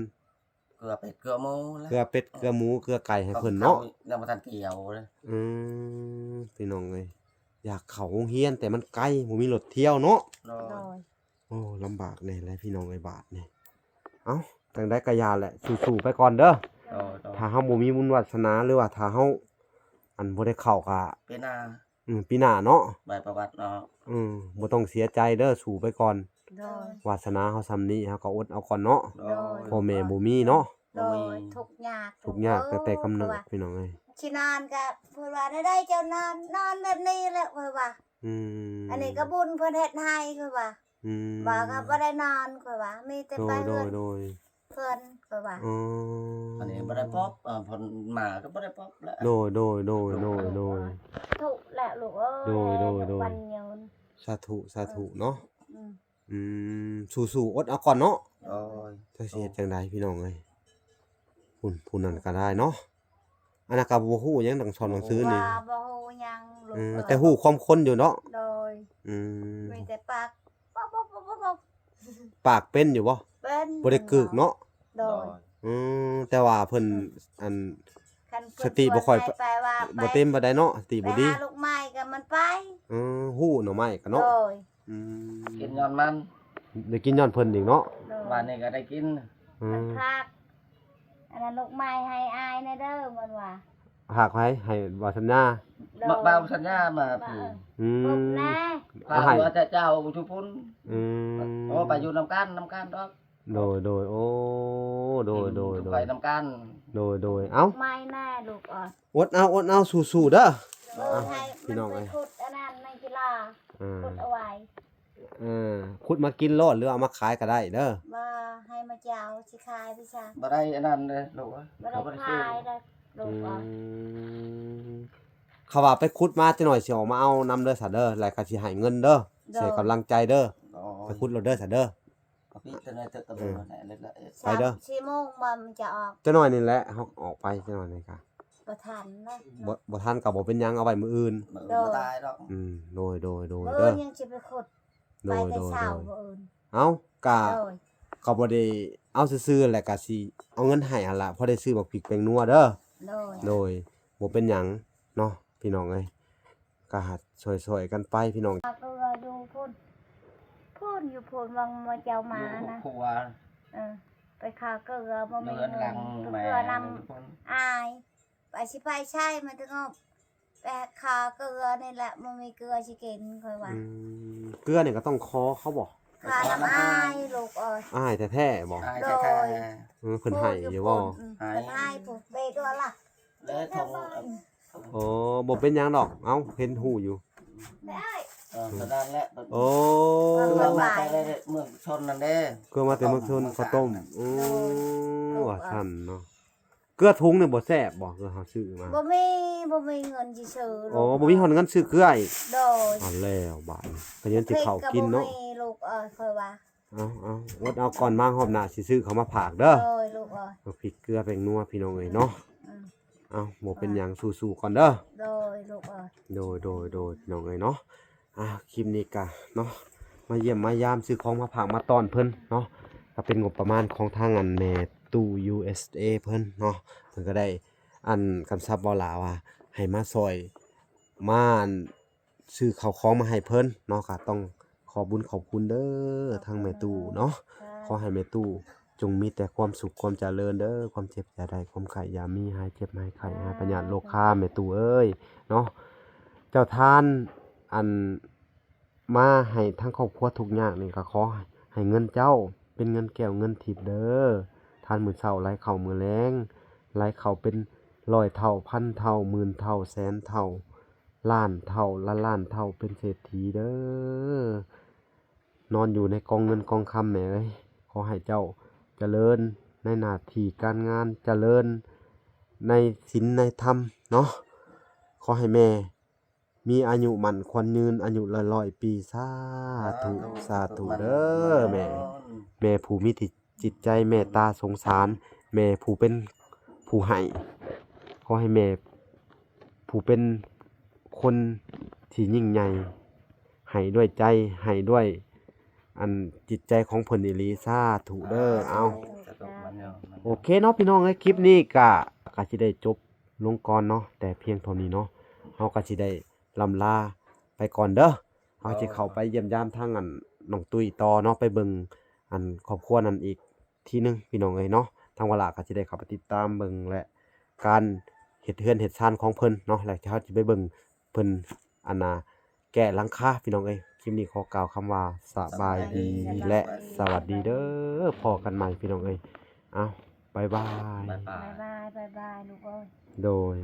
ເກືອເປັດເກືອໝູແຫຼະ ເກືອເປັດເກືອໝູເກືອໄກ່ໃຫ້ເພິ່ນເນາະ. ຍັງບໍ່ທັນກ່ຽວເລີຍ. ອືມ ພີ່ນ້ອງເອີຍ ຢາກເຂົ້າໂຮງຮຽນແຕ່ມັນໄກ ບໍ່ມີລົດທ່ຽວເນາະ. ໂດຍ ໂດຍ ໂອ້ ລຳບາກແດ່ແຫຼະພີ່ນ້ອງເອີຍ ບາດນີ້. ເອົ້າ ຈັ່ງໃດກໍຢ່າແຫຼະ ສູ້ໆໄປກ່ອນເດີ. ໂດຍ ໂດຍ ຖ້າເຮົາບໍ່ມີບຸນວາສະໜາ ຫຼືວ່າຖ້າເຮົາ ອັນ ບໍ່ໄດ້ເຂົ້າກໍ ປີໜ້າ ອືມ ປີໜ້າເນາະ ໃບປະຫວັດເນາະ. ອືມ ບໍ່ຕ້ອງເສຍໃຈເດີ ສູ້ໄປກ່ອນ. ໂດຍ ວາສະໜາເຮົາສ່ຳນີ້ ເຮົາກໍອົດເອົາກ່ອນເນາະ. ໂດຍ ໂດຍ ພໍ່ແມ່ບໍ່ມີເນາະ. ໂດຍ ບໍ່ມີ ທຸກຍາກ ທຸກຍາກ ເອີ ຕັ້ງແຕ່ກຳເນີດ ໂດຍ ພີ່ນ້ອງເອີຍ. ຊິນອນກໍເພິ່ນວ່າແນວໃດ ເຈົ້ານອນ ນອນແບບນີ້ແຫຼະ ຂ້ອຍວ່າ. ອືມ ອັນນີ້ກໍບຸນເພິ່ນເຮັດໃຫ້ ຂ້ອຍວ່າ. ອືມ ວ່າກໍບໍ່ໄດ້ນອນ ຂ້ອຍວ່າ ມີແຕ່ໄປເຮືອນ ໂດຍ ໂດຍ ໂດຍ ເພິ່ນ ຂ້ອຍວ່າ. ອໍ ອັນນີ້ບໍ່ໄດ້ພົບ ເອີ ເພິ່ນມາກໍບໍ່ໄດ້ພົບແຫຼະ. ໂດຍ ໂດຍ ໂດຍ ໂດຍ ໂດຍ ສາທຸແຫຼະລູກເອີຍ. ໂດຍ ໂດຍ ໂດຍ ສາທຸ ສາທຸເນາະ. ອືມ ອືມ ສູ້ໆ ອົດເອົາກ່ອນເນາະ. ໂດຍ ຈັກຊິເຮັດຈັ່ງໃດພີ່ນ້ອງເອີຍ. ຜູ້ ຜູ້ນັ້ນກໍໄດ້ເນາະ. ອັນນັ້ນກໍບໍ່ຮູ້ຫຍັງ ໜັງສອນໜັງສືນີ້ ບໍ່ຮູ້ຫຍັງ. ເອີ ແຕ່ຮູ້ຄວາມຄົນຢູ່ເນາະ. ໂດຍ ອືມ ມີແຕ່ປາກ ປາກເປັນຢູ່ບໍ່? ເປັນ ບໍ່ໄດ້ກຶກເນາະ. ໂດຍ ອືມ ແຕ່ວ່າເພິ່ນ ອັນ ຄັນເພິ່ນ ສະຕິບໍ່ຄ່ອຍ ແປວ່າ ບໍ່ເຕັມປານໃດເນາະ ສະຕິບໍ່ດີ. ໄປຫາລູກໄມ້ກໍມັນໄປ. ເອີ ຮູ້ໜໍ່ໄມ້ກໍເນາະ. ໂດຍ ອືມ ກິນຍ້ອນມັນ ໄດ້ກິນຍ້ອນເພິ່ນອີກເນາະ. ໂດຍ ບາດນີ້ກໍໄດ້ກິນ. ອືມ ມັນພາກ ອັນນັ້ນລູກໄມ້ໃຫ້ອ້າຍແດ່ເດີ ມັນວ່າ. ພາກໃຜ? ໃຫ້ບ່າວສັນຍາ. ໂດຍ ບ່າວສັນຍາມາ ເອີ ອືມ ພາກໃຫ້ເຈົ້າຢູ່ພຸ້ນ. ອືມ ໂອ້ ໄປຢູ່ນຳກັນ ນຳກັນດອກ. ໂດຍ ໂດຍ ໂອ້ ໂດຍ ໂດຍ ໂດຍ ໄປນຳກັນ. ໂດຍ ໂດຍ ເອົ້າ ໄມ້ແນ່ລູກເອີຍ. ອົດເອົາ ອົດເອົາ ສູ້ໆເດີ. ໂດຍ ພີ່ນ້ອງເອີຍ ໃຫ້ມັນໄປຂຸດອັນນັ້ນໃນກິລາ ອືມ ຂຸດເອົາໄວ້. ເອີ ຂຸດມາກິນໂລດ ຫຼືເອົາມາຂາຍກໍໄດ້ເດີ. ບໍ່ ໃຫ້ມາເຈົ້າຊິຂາຍໄປຊະ. ບໍ່ໄດ້ອັນນັ້ນເດ້ລູກເອີຍ ບໍ່ໄດ້ຂາຍເດ້ລູກເອີຍ. ອືມ ເຂົາວ່າໄປຂຸດມາຈັກໜ່ອຍຊິອອກມາເອົານຳເດີຊະເດີ ແລ້ວກໍຊິໃຫ້ເງິນເດີ. ໂດຍ ໃຫ້ກຳລັງໃຈເດີ. ໂດຍ ໄປຂຸດໂລດເດີຊະເດີ. ເອົາປິດຕົວນັ້ນເຖາະ ເອີ ແລ້ວກໍ ໄປເດີ ສາມສີ່ໂມງບໍ່ມັນຈະອອກ ຈັກໜ້ອຍນີ້ແຫຼະ ເຮົາອອກໄປຈັກໜ້ອຍນີ້ກະ ບໍ່ທັນເນາະ ບໍ່ ບໍ່ທັນກໍບໍ່ເປັນຫຍັງ ເອົາໄວ້ມື້ອື່ນ ມື້ອື່ນບໍ່ຕາຍດອກ ອືມ ໂດຍ ໂດຍ ໂດຍ ມື້ອື່ນຍັງຊິໄປຂຸດ ໂດຍ ໄປແຕ່ເຊົ້າ ໂດຍ ມື້ອື່ນ ເອົ້າ ກະ ໂດຍ ກໍບໍ່ໄດ້ເອົາຊື່ໆ ແຫຼະ ກະຊິເອົາເງິນໃຫ້ຫັ້ນລະ ພໍໄດ້ຊື້ໝາກພິກແປ້ງນົວເດີ ໂດຍ ໂດຍ ບໍ່ເປັນຫຍັງເນາະ ພີ່ນ້ອງເອີຍ ກໍຫາຊ່ອຍໆກັນໄປພີ່ນ້ອງ ເກືອຢູ່ພຸ້ນ ພຸ້ນຢູ່ພຸ້ນ ວັງມາເຈົ້າມານະ ເອີ ໄປຂາເກືອບໍ່ມີເງິນ ເກືອນຳອ້າຍ ໄປຊິໄປໃສມັນສະຫງົບ ໄປຫາຂາເກືອນີ້ແຫຼະ ບໍ່ມີເກືອຊິກິນ ຂ້ອຍວ່າ ອືມ ເກືອນີ້ກໍຕ້ອງຂໍເຂົາບໍ່? ຂານຳອ້າຍລູກເອີຍ ອ້າຍແທ້ໆບໍ່? ອ້າຍແທ້ໆ ໂດຍ ເອີ ເພິ່ນໃຫ້ຢູ່ບໍ່? ເພິ່ນໃຫ້ ເພິ່ນເບດວ່າລະ ແລະ ໂອ້ ບໍ່ເປັນຫຍັງດອກ ເອົ້າ ເຫັນຮູ້ຢູ່ ເອີ ເທົ່ານັ້ນແຫຼະ ໂອ້ ເກືອມາແຕ່ເມືອງຊົນນັ້ນເດ້ ເກືອມາແຕ່ເມືອງຊົນ ເຂົ້າຕົ້ມ ເຂົ້າຕົ້ມ ໂອ້ ວ່າຊັ້ນເນາະ ເກືອທຸງນີ້ບໍ່ແຊບບໍ່? ເກືອເຮົາຊື້ມາ ບໍ່ມີ ບໍ່ມີເງິນຊິຊື້ ໂອ້ ບໍ່ມີຮອດເງິນຊື້ເກືອອີກ ໂດຍ ເອົາແລ້ວບາດນີ້ ກໍຍັງຊິເຂົ້າກິນເນາະ ບໍ່ມີລູກເອີຍ ຂ້ອຍວ່າ ເອົາ ເອົາ ອົດເອົາກ່ອນ ມາຮອບໜ້າຊິຊື້ເຂົ້າມາຝາກເດີ ໂດຍ ລູກເອີຍ ໝາກພິກເກືອແປ້ງນົວ ພີ່ນ້ອງເອີຍເນາະ ອືມ ເອົາ ບໍ່ເປັນຫຍັງ ສູ້ໆກ່ອນເດີ ໂດຍ ລູກເອີຍ ໂດຍ ໂດຍ ໂດຍ ພີ່ນ້ອງເອີຍເນາະ ອ່າ ຄລິບນີ້ກະເນາະ ມາຢ້ຽມມາຢາມ ຊື້ຂອງມາຝາກມາຕ້ອນເພິ່ນເນາະ ກໍເປັນງົບປະມານຂອງທາງອັນແມ່ຕູ້ ຢູເອສເອ ເພິ່ນເນາະ ເພິ່ນກໍໄດ້ອັນກຳຊັບເວົ້າຫຼ້າວ່າ ໃຫ້ມາຊ່ອຍ ມາອັນ ຊື້ເຂົ້າຂອງມາໃຫ້ເພິ່ນເນາະ ກໍຕ້ອງຂອບບຸນຂອບຄຸນເດີ ທາງແມ່ຕູ້ເນາະ ຂໍໃຫ້ແມ່ຕູ້ຈົ່ງມີແຕ່ຄວາມສຸກຄວາມຈະເລີນເດີ ຄວາມເຈັບຢ່າໄດ້ ຄວາມໄຂ້ຢ່າມີ ຫາຍເຈັບຫາຍໄຂ້ ຫາຍພະຍາດໂລຄາ ແມ່ຕູ້ເອີຍເນາະ ເຈົ້າທານອັນມາໃຫ້ທາງຄອບຄົວທຸກຍາກນີ້ ກໍຂໍໃຫ້ເງິນເຈົ້າເປັນເງິນແກ້ວເງິນທິບເດີ ທານມື້ເຊົ້າໄຫຼເຂົ້າມື້ແລງ ໄຫຼເຂົ້າເປັນຮ້ອຍເທົ່າ ພັນເທົ່າ ໝື່ນເທົ່າ ແສນເທົ່າ ລ້ານເທົ່າ ລ້ານລ້ານເທົ່າ ເປັນເສດຖີເດີ ນອນຢູ່ໃນກອງເງິນກອງຄຳແມ່ເອີຍ ຂໍໃຫ້ເຈົ້າຈະເລີນໃນໜ້າທີ່ການງານ ຈະເລີນໃນສິນໃນທຳເນາະ ຂໍໃຫ້ແມ່ມີອາຍຸໝັ້ນຂວັນຍືນ ອາຍຸຫຼາຍຮ້ອຍປີ ສາທຸ ສາທຸເດີແມ່ ແມ່ຜູ້ມີທີ່ ຈິດໃຈເມດຕາສົງສານ ແມ່ຜູ້ເປັນຜູ້ໃຫ້ ຂໍໃຫ້ແມ່ຜູ້ເປັນຄົນທີ່ຍິ່ງໃຫຍ່ ໃຫ້ດ້ວຍໃຈ ໃຫ້ດ້ວຍອັນຈິດໃຈຂອງເພິ່ນອີ່ຫຼີ ສາທຸເດີ ເອົາ ໂອເຄເນາະ ພີ່ນ້ອງເອີຍ ຄລິບນີ້ກະ ກະຊິໄດ້ຈົບລົງກ່ອນເນາະ ແຕ່ພຽງເທົ່ານີ້ເນາະ ເຮົາກະຊິໄດ້ ລ່ຳລາໄປກ່ອນເດີ ເຮົາຊິເຂົ້າໄປຢ້ຽມຢາມທາງອັນນ້ອງຕຸ້ຍຕໍ່ເນາະ ໄປເບິ່ງອັນຄອບຄົວນັ້ນອີກທີໜຶ່ງ ພີ່ນ້ອງເອີຍເນາະ ທາງວາລາກໍຊິໄດ້ເຂົ້າໄປຕິດຕາມເບິ່ງ ແລະ ການເຮັດເຮືອນເຮັດຊານຂອງເພິ່ນເນາະ ແລະ ເຮົາຊິໄປເບິ່ງເພິ່ນອັນນ່າແກະຫຼັງຄາ ພີ່ນ້ອງເອີຍ ຄລິບນີ້ຂໍກ່າວຄຳວ່າ ສະບາຍດີ ແລະ ສະຫວັດດີເດີ ພໍ້ກັນໃໝ່ ພີ່ນ້ອງເອີຍ ເອົາ ບາຍບາຍ ບາຍບາຍ ບາຍບາຍ ບາຍບາຍ ລູກເອີຍ ໂດຍ.